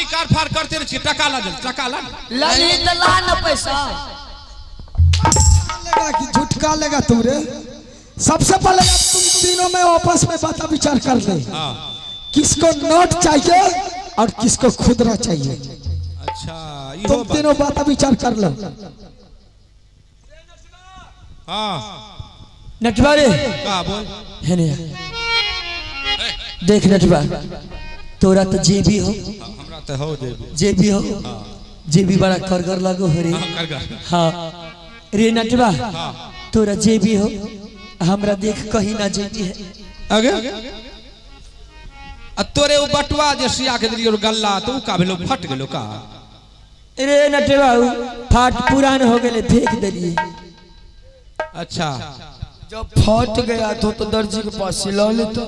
Car फार करते रहै छियै, टका ला जल्दी, टका ला। लली त ला न पैसा। लेगा कि झुटका लेगा तुम रे? सबसे पहले अब तुम तीनों में आपस में बात विचार कर ले। हाँ। किसको नोट चाहिए और किसको खुदरा चाहिए। अच्छा, इहो तुम बात। तीनों बात विचार कर लो। हाँ। नटवा रे। का बोल? है ने, देख नटवा, तोरा तो जे भी हो। हाँ, हमरा तो हो जेबी। जे भी हो, जे भी बड़ा करगर लगो हो रे। हाँ, करगर। हाँ रे नटवा, तोरा जे भी हो, हमरा देख कहीं ना जेबी है। आगे आ तोरे उ बटुआ जे सिया के देलियो गल्ला, तो उ का भेलो? फट गेलो का? रे नटवा, उ फाट पुरान हो गेले, फेंक देलिए। अच्छा। जब फट गया तो दर्जी के पास सिला लेता।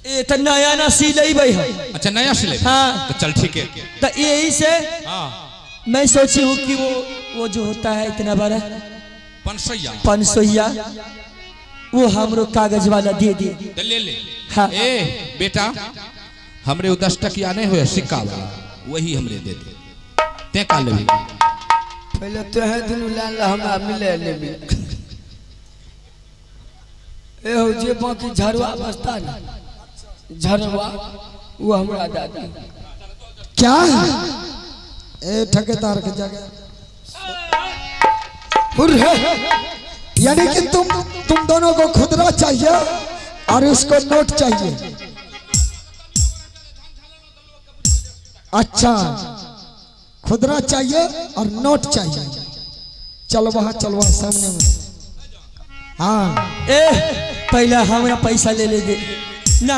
ए त नया ना सिलेबै हम। अच्छा, नया सिले? हाँ। तो चल ठीक है। तो यही से हाँ। मैं सोची हूँ कि वो जो होता है इतना बड़ा पनसैया। पनसोइया, वो हमरो कागज वाला दे दे। तो ले ले। हाँ। ए बेटा, हमरे उ 10 टकिया नहीं होए सिक्का वाला, वही हमरे दे दे। ते का लेबी? पहले तो है दुनू लाइन ला, हमरा मिले ले मिले। ए हो जे बाकी झड़वा बसता ना, झड़वा वो हमरा दादी। क्या ए ठकेदार के जगह हुर है। यानी कि तुम दोनों को खुदरा चाहिए और उसको नोट चाहिए। अच्छा, खुदरा चाहिए और नोट चाहिए। चल वहां, चल वहां सामने में। हाँ। ए पहले हमरा पैसा ले ले दे ना।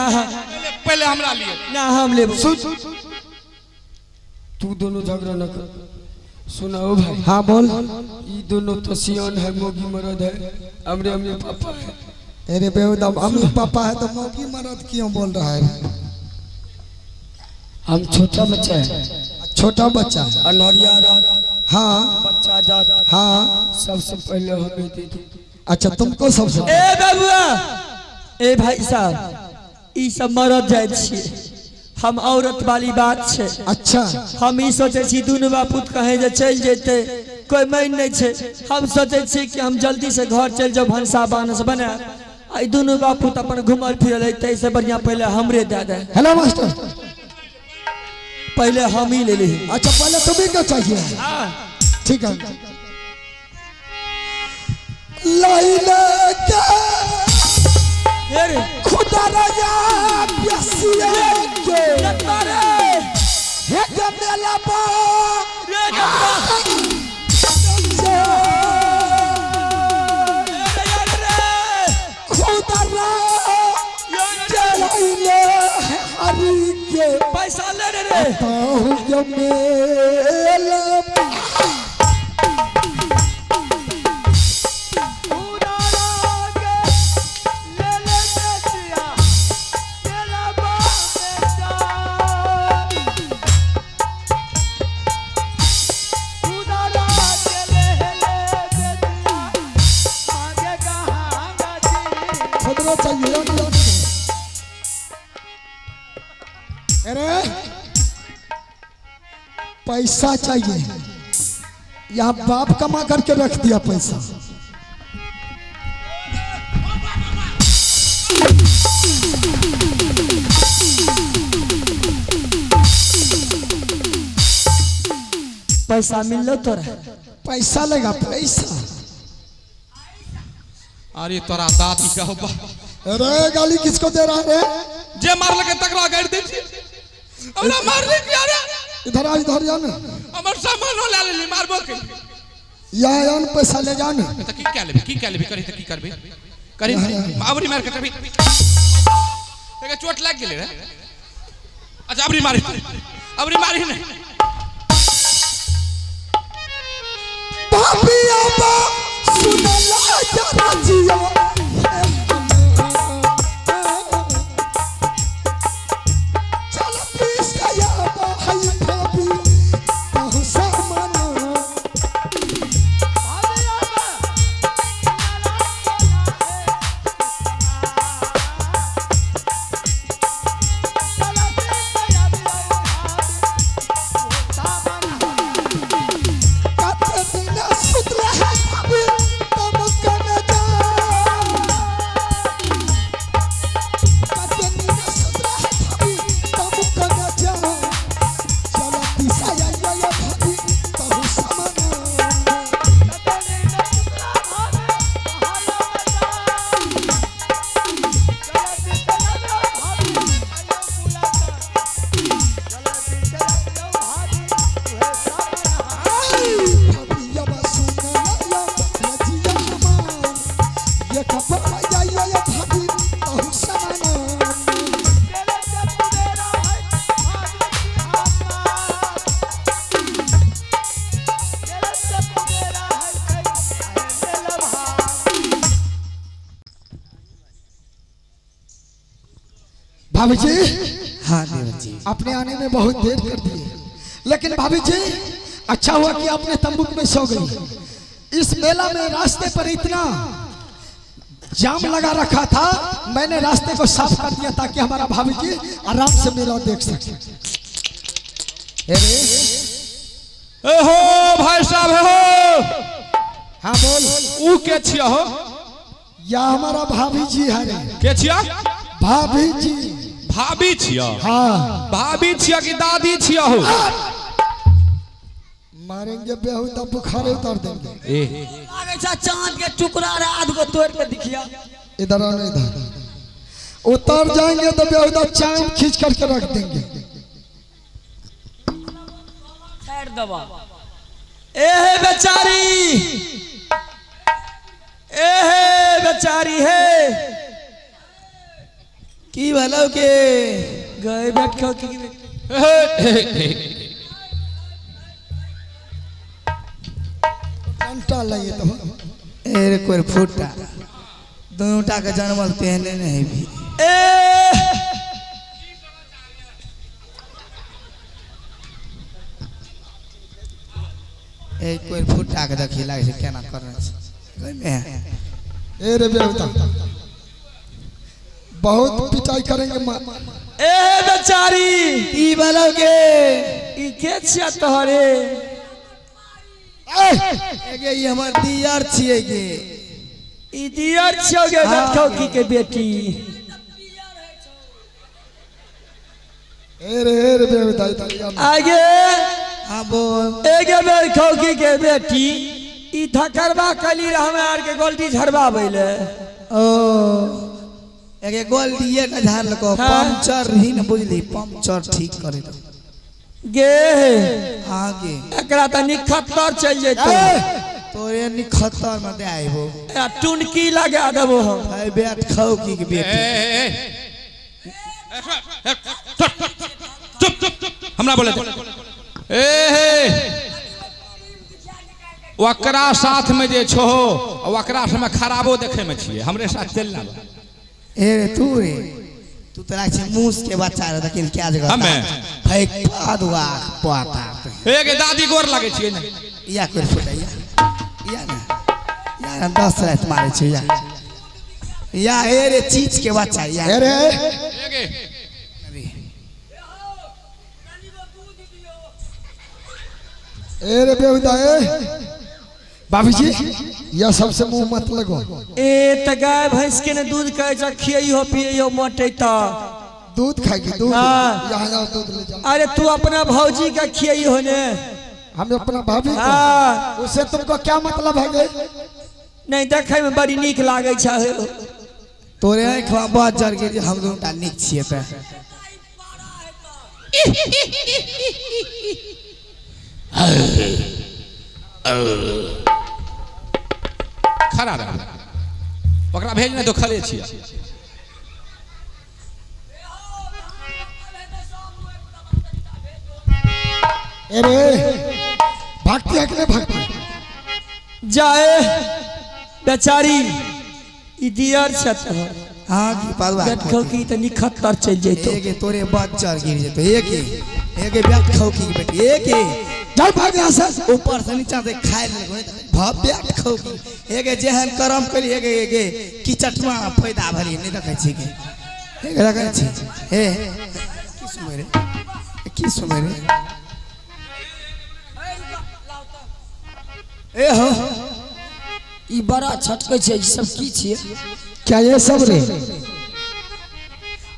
पहले हमरा लिए। ना, हम लेबो। सुन, तू दोनों झगड़ा न कर। सुनाओ भाई। हाँ, बोल। ये दोनों तो सियान है, मोगी मरद है, हमरे अम्मी पापा है। अरे बेहुदा, अम्मी पापा है तो मौकी मरद क्यों बोल रहा है? हम छोटा बच्चा है। छोटा बच्चा है। अनहरिया रात। हाँ। बच्चा जात। हाँ। सबसे पहले हमें दे दे। अच्छा, तुमको सबसे ए बबुआ, ए भाई साहब, ई सब मरद जाय छियै, हम औरत वाली बात छै। अच्छा। हम ई सोचै छी दुनू बापूत कहीं जे चलि जेतै, कोई मान नहीं छै। हम सोचै छी कि हम जल्दी से घर चलि जाउ, भनसा बानस बनायब, आ ई दुनू बापूत अपन घुमल फिरल अयतै। से बढ़िया पहले हमरे दे दे। Hello master. पहले हम ही ले ली। अच्छा, पहले तुम्ही को चाहिए, ठीक है। लाइला के अरे। खुदा राजा प्यासिया के हे जमेला बा रे नटवा। खुदा राजा लाइला हरी के पैसा ले रे रे। ताहू जमेला। खुदरा चाहिए? अरे, पैसा चाहिए? यहाँ बाप कमा करके रख दिया पैसा। पैसा मिललो तोरा? पैसा लेगा पैसा? अरे तोरा दादी का बा। अरे, गाली किसको दे रहा है रे? जे मारलकै तकरा गाड़ि दै छी। हमरा मारले किया रे? इधर आ, इधर जा ना। हमर सामानो लए लेली, मारबो के। यहाँ आन, पैसा ले जा ना। तऽ की कए लेबी? की कए लेबी? करी तऽ की करबी? करी, अबरी मार के करबी। तके चोट लागि गेलै रे। अच्छा, अबरी मारी, अबरी मारी नहि। भाभी अब्बा सुन ला जरा जिया, चल पीसया भाई, भाभी कहूँ सामाना। भाभी जी। हाँ देवर जी। अपने आने में बहुत देर कर दिए, लेकिन भाभी जी अच्छा हुआ कि आपने तंबुक में सो गई। इस मेला में रास्ते पर इतना जाम लगा रखा था, मैंने रास्ते को साफ कर दिया ताकि हमारा भाभी जी आराम से मेला देख सके। अरे ए हो भाई साहब, हे हो। हाँ बोल। ऊ के छिया हो? या हमारा भाभी जी है रे। के छिया? भाभी जी। भाभी छिया? हाँ। भाभी छिया कि दादी छिया हो? मारेंगे बेहुदा, बुखारे उतार देंगे। ए लागै छै चांद के टुकड़ा रे, आध गो तोड़ के दिखिया। इधर आने, इधर उतर जाएंगे तो बेहुदा चांद खींच करके रख देंगे। छाड़ि देबा। ए हे बेचारी, ए हे बेचारी, हे। की भलो के? गए बैठ खाओ की। घंटा लगे तो। ए रे कोई फूटा, दोनों टा के जनमल तेहने नहीं भी। ए ए कोई फूटा के देखी लागे छै केना करने छै ओहिमे। ए रे बेहुदा, बहुत पिटाई करेंगे। ए हे बेचारी। की भलो के? ई के छिया तोहरे? एगे ई हमर दियर छियै गे। ई दियर छियौ गे? हाँ। बैठ खाओ की के बेटी। ए रे बेहुदा, इधर आ। आगे। हाँ बोल। एगे बेर खौकी के बेटी, ई धकरबा कली रह हमरा आर के गोल्टी झड़बाबै ले। ओ एगे गोल दिए के झाड़लको। हाँ। पंचर रही न बुझली, पंचर ठीक करे दो। गे। आगे। एकरा त निखत्तर चलि जेतौ। तोरे निखत्तर में दे आइबो। आ टुनकी लगा देबो हम। है बैठ खाओ की के ए, बेटी। ए, ए, ए, चुप चुप, हमरा बोले दे। ए हे, ओकरा साथ में जे छो, ओकरा से में खराबो देखे में छियै, हमरे साथ चल ना। ए रे तू रे, तू तोरा छै मूस के बच्चा रे, देखिन क्या जगह। हमे? फेक पादुआ पाता। ए गे दादी, गोर लागै छियै ने? या कर फुटा, या या ना या ना, 10 रात मारे छै या या। ए रे चीज के बच्चा या। ए रे। ए गे। ए रे बेहुदा, ए भाभी जी, यह सबसे मुंह मत लगो। ए त गाय भैंस के ने दूध कहै छै खियैहो पियैहो मोटे त। दूध खाएगी दूध? हाँ। यहाँ जाओ, दूध ले जाओ। अरे तू अपना भौजी का खियैहो ने। हम अपना भाभी को? हाँ। उससे तुमको क्या मतलब है गे? नहीं, देखै में बड़ी नीक लागै छै। तोरे आँखिमे बहुत जर गेल जे हम दुनूटा नीक छियै तऽ। खड़ा रह, ओकरा भेज ने तो खड़े छियै। अरे भागती है कि नहीं भागती? जाए बेचारी, ई दियर छै तोहर? हाँ की पादुआ। देखो की त निखत्तर चलि जेतौ। एगे तोरे बच्चर गिर जेतौ, एगे एगे बैठ खाओ की बेटी, एगे। जाओ, भाग यहाँ से। ऊपर से नीचा से खाइ लेलको भव बैठ खाओ की। एगे जेहन करम करी एगे एगे की चटमा फायदा भरी नहीं देखै छी के एगे देखै छी। हे की सुनै रे, की सुनै रे? ए हो। ई बड़ा छटकै छै, ई सब की छियै? क्या ये सब रे,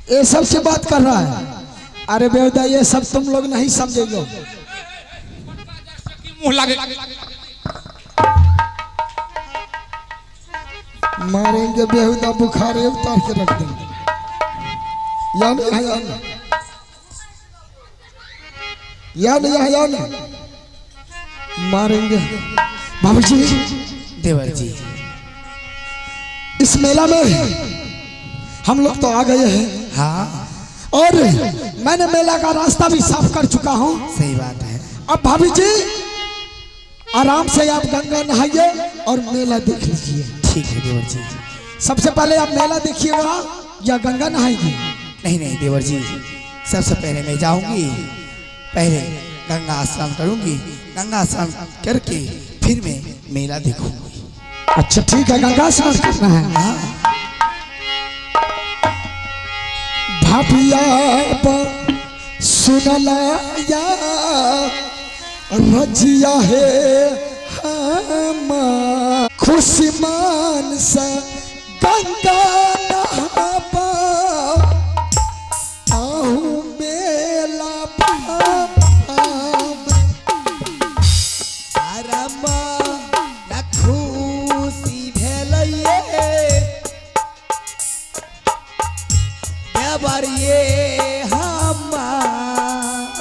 ये सब से बात कर रहा है? अरे बेहुदा, ये सब तुम लोग नहीं समझेंगे। मुंह लागे। मारेंगे बेहुदा, बुखारे उतार के रख देंगे। या नहीं या नहीं या नहीं या नहीं, मारेंगे। बाबू जी। देवर जी। इस मेला में हम लोग तो आ गए हैं। हाँ। और मैंने मेला का रास्ता भी साफ कर चुका हूँ। सही बात है। अब भाभी जी, आराम से आप गंगा नहाइए और मेला देख लीजिए। ठीक है देवर जी। सबसे पहले आप मेला देखिएगा या गंगा नहाएगी? नहीं नहीं देवर जी, सबसे पहले मैं जाऊंगी, पहले गंगा स्नान करूंगी, गंगा स्नान करके फिर मैं मेला देखूंगी। अच्छा ठीक है, गंगा स्नान करना है। हाँ। भाभिया सुनलाया रजिया है हम खुशी मान सा गंगा नहाबा आहू मेला पाम। आराम न खुशी भेलैये देवर ये हमार,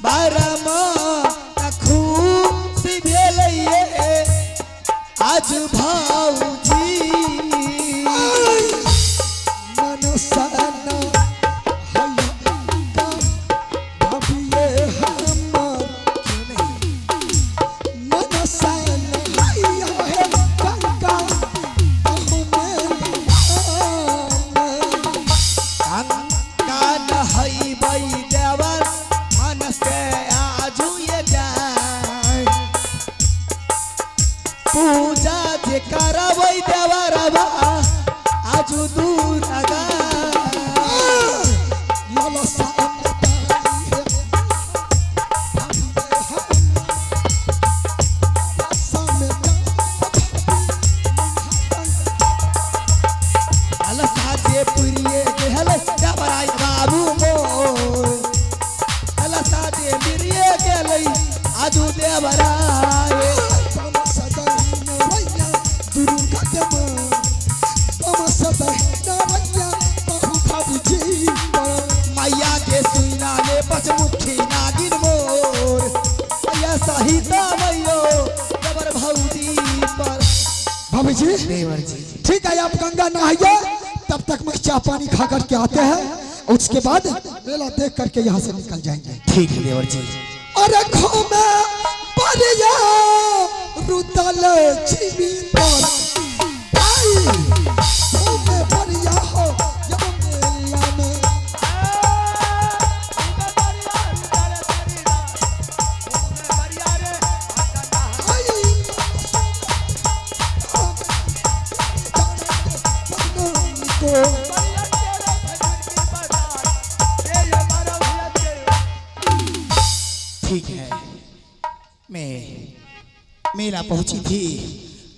बारम न खुशी भेलैये आज भाऊजी। मनसना हैया भाभिये हमार, मनसना हैया है गंगा आहू मेला पाम। गंगा नहैबै देवर मन से आजू ये जाय, पूजा जे करबै देवरबा आजू दूर अगा। अलसा जे पुरिये गेल देवराय बाबू मोर, अलसा जे मिरिये गेलै आजू देवराय। मैया के सुइना ले पचमुखी नागिन मोर, मैया सहिता मैयो देवर भौजी पर। भाभी जी देवर जी ठीक है, आप गंगा नहाइए, तब तक मैं चाय पानी खा करके आते हैं, उसके बाद मेला देख करके यहाँ से निकल जाएंगे। ठीक है देवर जी। अरे घूमे परिया रुदल छिमी पर आई, घूमे परिया हो जब मेला में। आई को ठीक है, मैं मेला पहुंची थी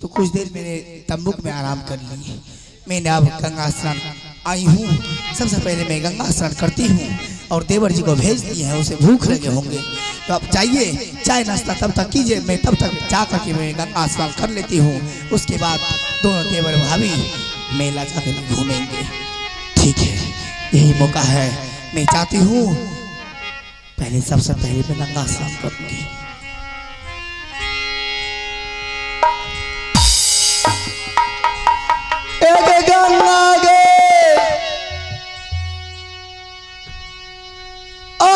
तो कुछ देर मैंने तंबुक में आराम कर ली। मैंने अब गंगा स्नान आई हूँ, सबसे पहले मैं गंगा स्नान करती हूँ और देवर जी को भेज दिए हैं, उसे भूख लगे होंगे तो आप जाइए चाय नाश्ता तब तक कीजिए, मैं तब तक जा करके मैं गंगा स्नान कर लेती हूँ, उसके बाद दोनों देवर भाभी मेला जाकर घूमेंगे। ठीक है, यही मौका है, मैं चाहती हूँ पहले सबसे पहले मैं गंगा स्नान करूँगी। एक गंगा गे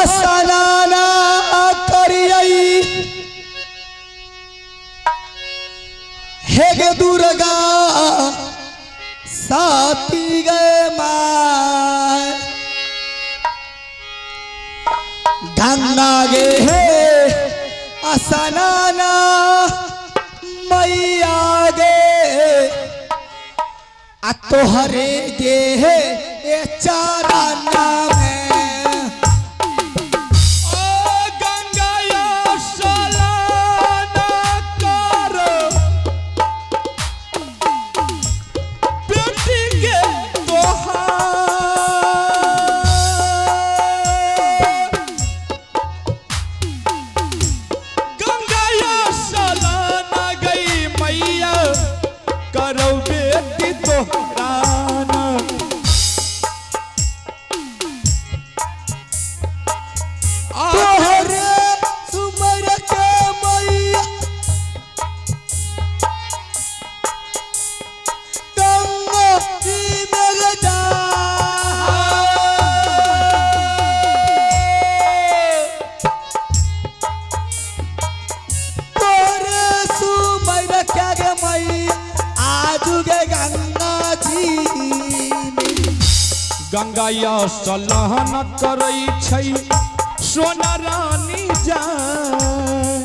स्नान करियई, हे गे दुर्गा साती गे my, Ganga गे हे स्नान मैया गे, आ तोहरे गे हे ए चरण में। करो बेटी तोहराना। गंगा या सलहन करै छै सोना रानी जाय।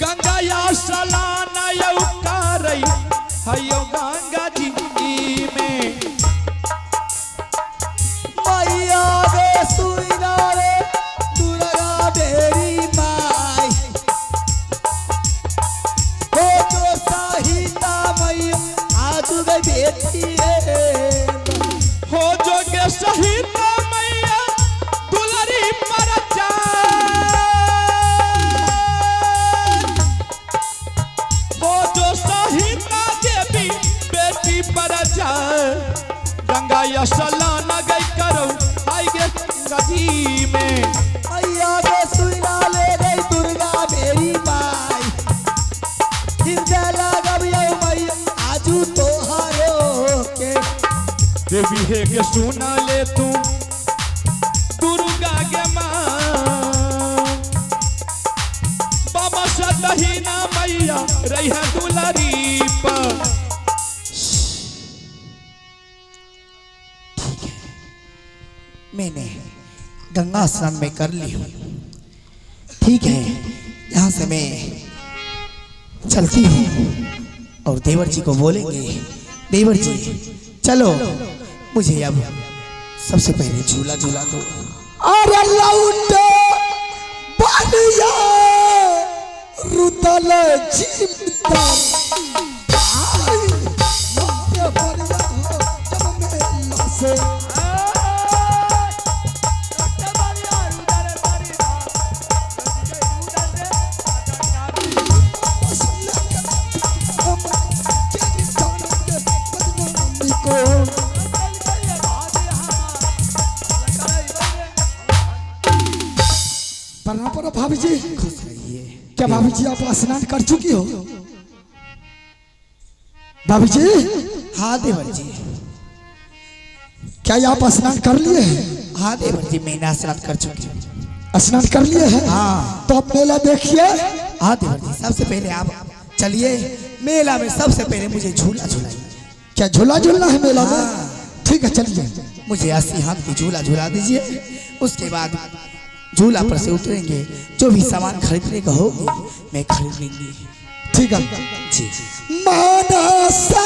गंगा या सलान यौ करै हयो गंगा जी में। मैया गे सुइना रे दुर्गा मेरी माई, हो जो सहिता मैया आज गई बेटी रे। हो जोगे सहित मैया दुलरी पर जाय। हो जो सहित देवी बेटी पर जाय। गंगा यसलान गई करो आई गे गंगा जी में। मैया गे सुइना ले रे दुर्गा मेरी माई, हृदय लागब यौ मैया आजू तोहारो के। देवी हे के सुना ले तू दुर्गा के माँ, बाबा सतही ना मैया रही है दुलारी पर। मैंने गंगा स्नान में कर ली हूँ। ठीक है, यहाँ से मैं चलती हूँ और देवर जी को बोलेंगे, देवर जी चलो मुझे अब सबसे पहले झूला झूला दो। अरे लौट बलिया रुदल जीवता आई, लौट बलिया जब मेला से। प्रणाम करो भाभी जी। खुश रहिए। क्या भाभी जी आप स्नान कर चुकी हो? भाभी जी। हाँ देवर जी। क्या आप स्नान कर लिए हैं? हाँ देवर जी, मैंने स्नान कर चुकी हूँ। स्नान कर लिए हैं? हाँ। तो आप मेला देखिए। हाँ देवर जी, सबसे पहले आप चलिए मेला में, सबसे पहले मुझे झूला झूलाइए। क्या झूला झूलना है मेला में? हाँ। ठीक है चलिए। मुझे 80 हाथ की झूला झूला दीजिए, उसके बाद झूला पर से उतरेंगे, जो भी सामान खरीदने का होगी मैं खरीद लेंगी। ठीक है जी। मानसा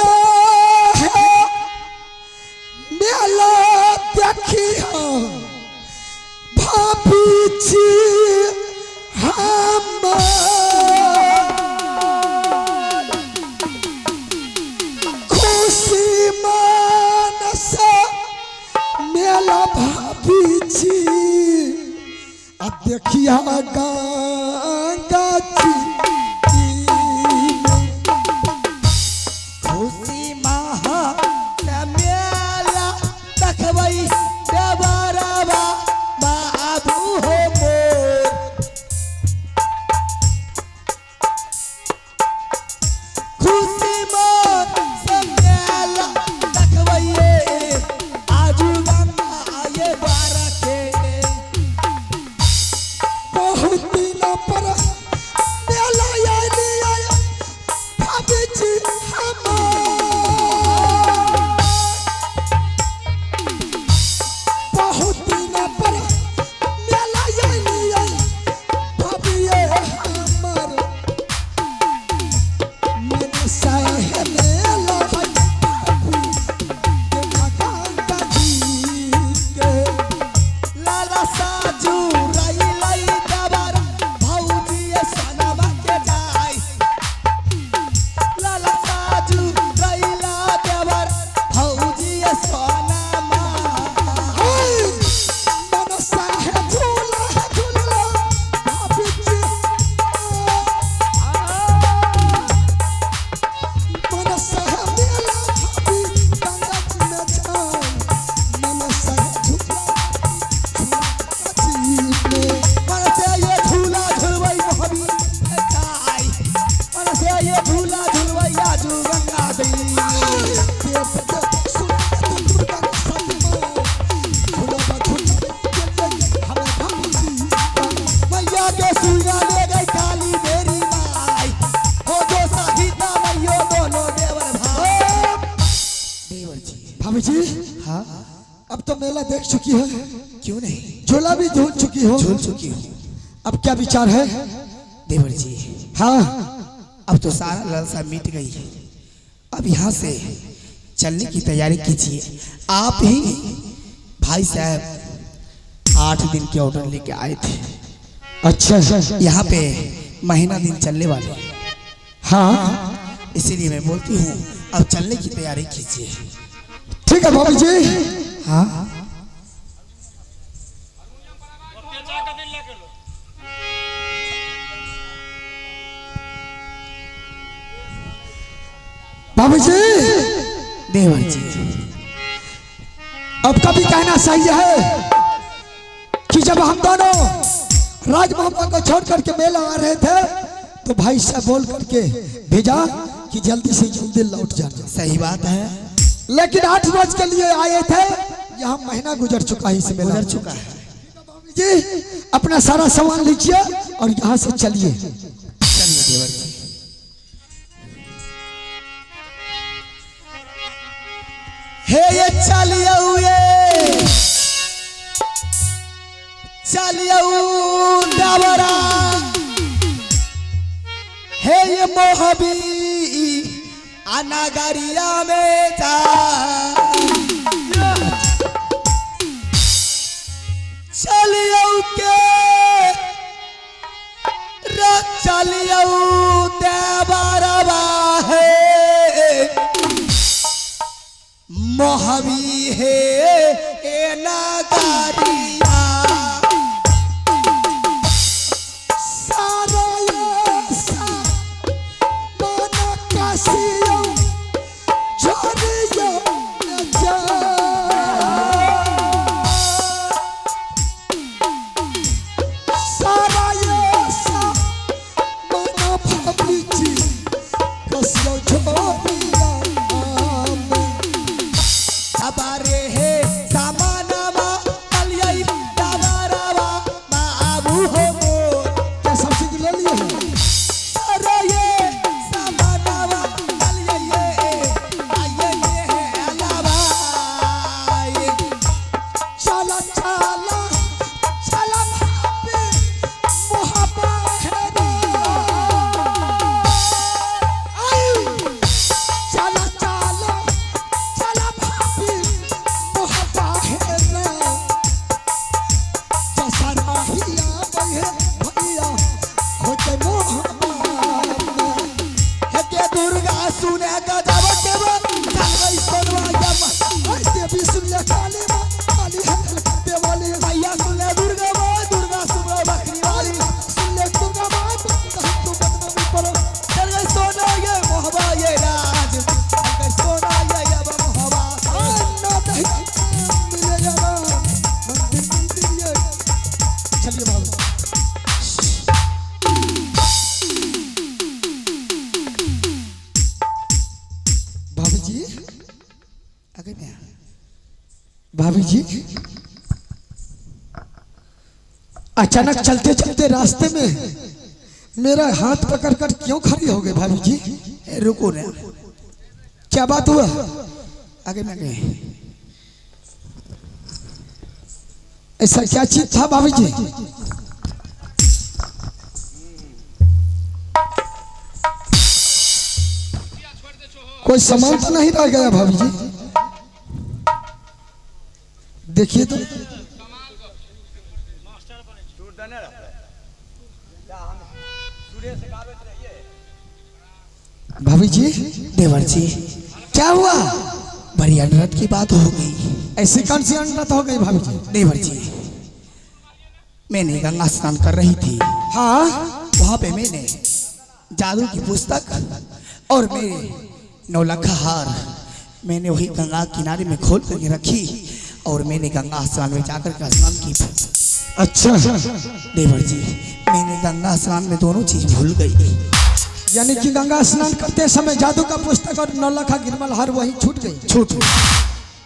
है मेला देखियो भाभी जी हम, खुशी मानसा मेला भाभी जी अब देखिया गंगा जी। खुशी महा मेला देखबै देवरवा बाबू हो मोर। खुशी मेला देखबै आजू गंगा ये बार के। बहुत दिन पर मेला आइली आया भाभी जी हमार। मेला देख चुकी हो। क्यों नहीं, झूला भी झूल चुकी हो। झूल चुकी हूँ। अब क्या विचार है देवर जी? हाँ, अब तो सारा लालसा मिट गई है, अब यहाँ से चलने की तैयारी कीजिए। आप ही भाई साहब 8 दिन के ऑर्डर लेके आए थे। अच्छा, यहाँ पे महीना दिन चलने वाले। हाँ, इसीलिए मैं बोलती हूँ अब चलने की तैयारी कीजिए। ठीक है भाभी जी। हाँ, भाभी जी। देवर जी, अब कभी कहना सही है कि जब हम दोनों राजमहल को छोड़ करके मेला आ रहे थे तो भाई साहब बोल करके भेजा कि जल्दी से जल्दी लौट जाना। सही बात है। लेकिन 8 रोज के लिए आए थे, यहाँ महीना गुजर चुका है, इस मेला गुजर चुका है। जी अपना सारा सामान लीजिए और यहाँ से चलिए। चलिए देवर जी। हे ये चलिए ये चलिए देवरा, हे ये मोहबी अनागरिया में जा। चलिए के चलिए देवरवा है मोहबी है ए नागरिया। सारा ये सामान काशियों झोरियों जा। सारा ये सामान भाभी जी कसियों झोरिया में। अबारे हे सामानामा कलियाई दावरावा बाबू हो मोर। क्या सब चीज ले लिए हैं? अरे ये सामानामा कलियाई आइए ये है अलावा। चला चला चला भाभी मोहब्बत है रे। आई चला चला चला भाभी मोहब्बत है रे। जैसा राहिया बहे भैया खोजे मोहब्बत में। हे के दुर्गा सुने गजब के बा चल गई सोनवा यम। आई देवी सुनिया काली माँ काली है कलकत्ते वाली। भैया सुने दुर्गा माँ दुर्गा सुनो बकरी वाली। सुन ले दुर्गा माँ तू बदनामी पड़ो। चल गई सोना ये मोहबा ये राज। चल गई सोना ये अब मोहबा। अन्ना नहीं मिले यारा मंदिर मंदिर ये। चलिए बाबू। भाभी जी, आगे में भाभी जी, अचानक चलते चलते रास्ते में मेरा हाथ पकड़कर क्यों खड़ी हो गए भाभी जी? ए, रुको ना, क्या बात हुआ? आगे में गए। ऐसा क्या चीज था भाभी जी? कोई सामान तो नहीं रह गया भाभी जी? देखिए तो। भाभी जी। देवर जी, क्या हुआ? बड़ी अनरत की बात हो गई। ऐसी कौन सी अनरत हो गई भाभी जी? देवर जी, मैंने गंगा स्नान कर रही थी। हाँ, वहाँ पे मैंने जादू की पुस्तक और मेरे 9 लाख हार मैंने वही गंगा किनारे में खोल करके रखी और मैंने गंगा स्नान में जाकर के स्नान की। अच्छा देवर जी, मैंने गंगा स्नान में दोनों चीज भूल गई। यानी कि गंगा स्नान करते समय जादू का पुस्तक और 9 लाख गिरमल हार वही छूट गई। छूट गई।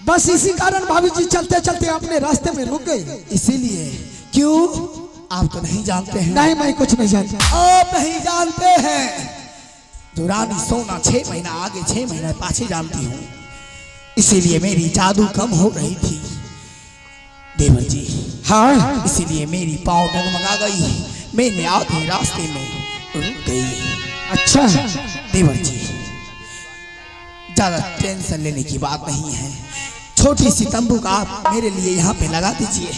बस इसी कारण भाभी जी चलते चलते अपने रास्ते में रुक गए। इसीलिए क्यों आप तो नहीं जानते हैं। नहीं, मैं कुछ नहीं जानता। आप नहीं जानते हैं। जो रानी सोना 6 महीना आगे 6 महीना पाछे जानती हूँ, इसीलिए मेरी जादू कम हो रही थी। देवर जी, हाँ, इसीलिए मेरी पाँव डगमगा गई, मैंने आधे रास्ते में रुक गई। अच्छा देवर जी, ज्यादा टेंशन लेने की बात नहीं है। छोटी सी तंबू का आप मेरे लिए यहाँ पे लगा दीजिए,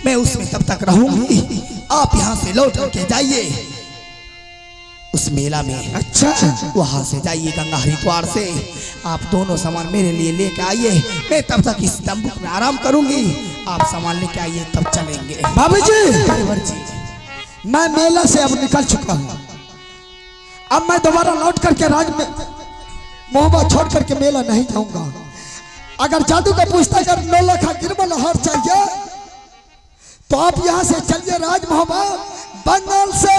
मैं उसमें तब तक रहूंगी। आप यहाँ से लौट के जाइए उस मेला में। अच्छा, वहाँ से जाइए गंगा हरिद्वार से, आप दोनों सामान मेरे लिए लेके आइए। मैं तब तक इस तंबू में आराम करूंगी, आप सामान लेके आइए तब चलेंगे। भाभी जी, देवर जी, मैं मेला से अब निकल चुका हूँ। अब मैं दोबारा लौट करके राज में मोहब्बत छोड़ करके मेला नहीं जाऊंगा। अगर जादू का पूछता कर 9 लाख गिरमल हार चाहिए तो आप यहाँ से चलिए राज मोहब्बत बंगाल से,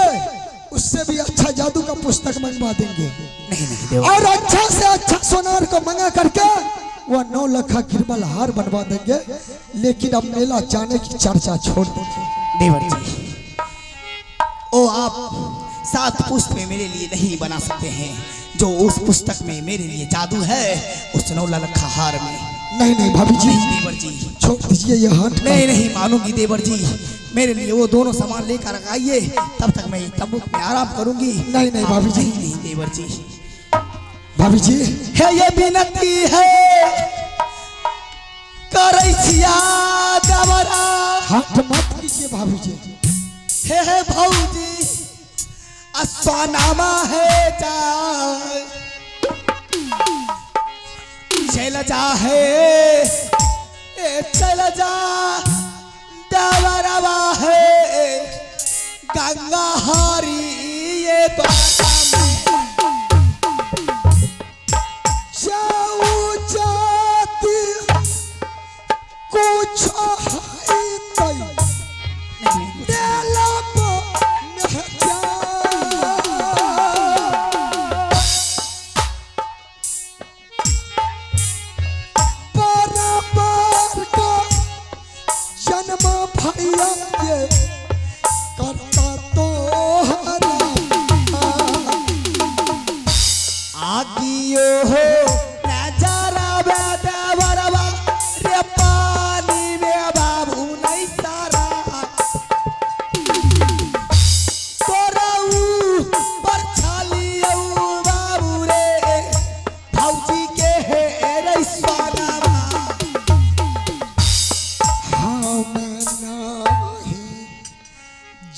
उससे भी अच्छा जादू का पुस्तक मंगवा देंगे। नहीं नहीं देवर, और अच्छा से अच्छा सोनार को मंगा करके वह 9 लाख गिरमल हार बनवा देंगे। लेकिन अब मेला जाने की चर्चा छोड़ दीजिए। देवर जी, ओ आप 7 पुष्प में मेरे लिए नहीं बना सकते हैं। जो उस पुस्तक में मेरे लिए जादू है उस 9 लाख हार में। नहीं नहीं भाभी जी, नहीं देवर जी, छोड़ दीजिए ये हाथ। नहीं नहीं मानूंगी देवर जी, मेरे लिए वो दोनों सामान लेकर आइए, तब तक मैं तंबू में आराम करूंगी। नहीं नहीं भाभी जी, नहीं नहीं देवर जी, भाभी जी है ये विनती है करैछिया देवरा, हाथ मत कीजिए भाभी जी। हे भौजी अस्वानामा है जा चल जा है ए चल जा देवरवा है गंगा हारी ये तो जाऊ जाती कुछ है तई मेला को न जा। बराबर का जन्म भैया ये करता तो हरा। आगियो हो नजारा देवरवा रे पानी में बाबू नहीं सारा तोराऊ पर छालियो बाबू रे भौजी के हे रे स्वानामा। हम नाही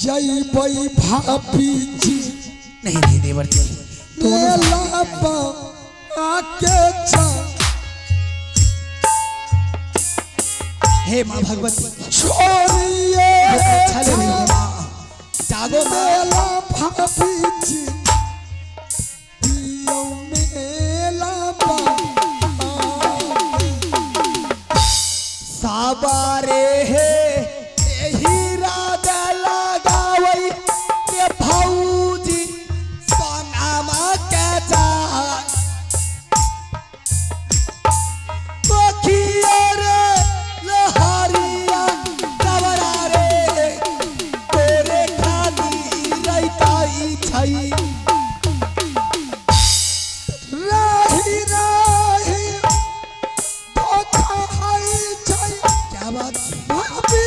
जइबै भाभी जी, नहीं नहीं देवर जी, मेला आके जा। हे माँ भगवती छोड़िए छले रही है माँ, जागो माँ। मेला भाभी जी, दियो मेला साबारे हे हीरा लगावई रे भौजी सोनामा के जा पोखिया रे लहरिया दवरा रे तोरे खाली रैताई छई। राही राही धोखा है छै क्या बात भाभी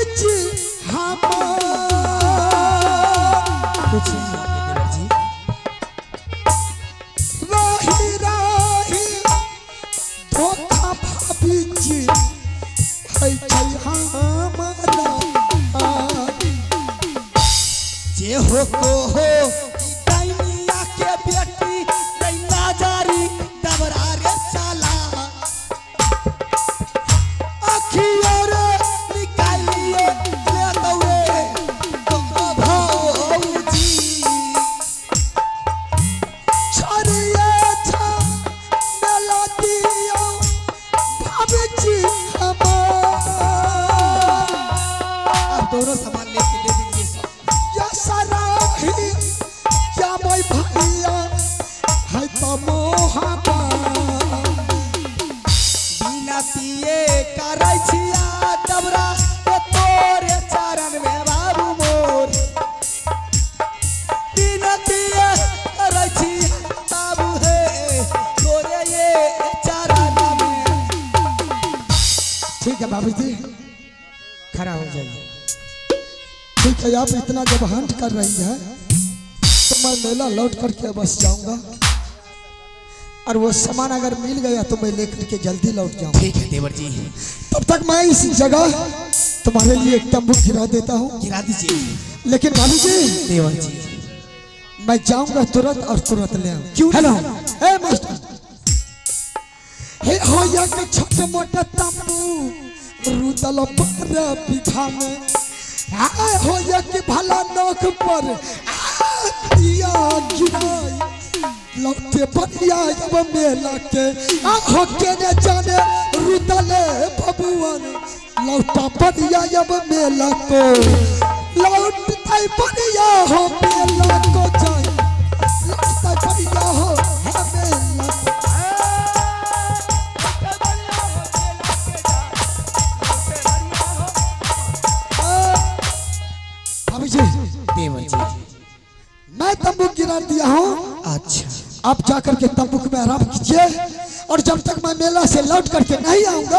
खड़ा हो जाइए। ठीक है, आप इतना जब हंट कर रही है तो मैं मेला लौट करके बस जाऊंगा और वो सामान अगर मिल गया तो मैं लेकर के जल्दी लौट जाऊंगा। ठीक है देवर जी। तब तक मैं इस जगह तुम्हारे लिए एक तंबू गिरा देता हूँ। गिरा दीजिए। लेकिन भाभी जी देवर जी मैं जाऊंगा तुरंत और तुरंत ले आऊं। क्यों? हेलो ए मास्टर, हे हो या के छोटे मोटे तंबू रुदल पर पीछा में आए हो या के भला नोक पर आ दिया गिराई लौटे बनिया जब मेला के आ हो के ने जाने रुदले बबुअन लौटा बनिया जब मेला को लौटता बनिया हो मेला को जाए लौटता बनिया हो मेला को। भाभी जी देवर जी मैं तंबू गिरा दिया हूँ। अच्छा आप जाकर के तंबू में आराम कीजिए और जब तक मैं मेला से लौट करके नहीं आऊंगा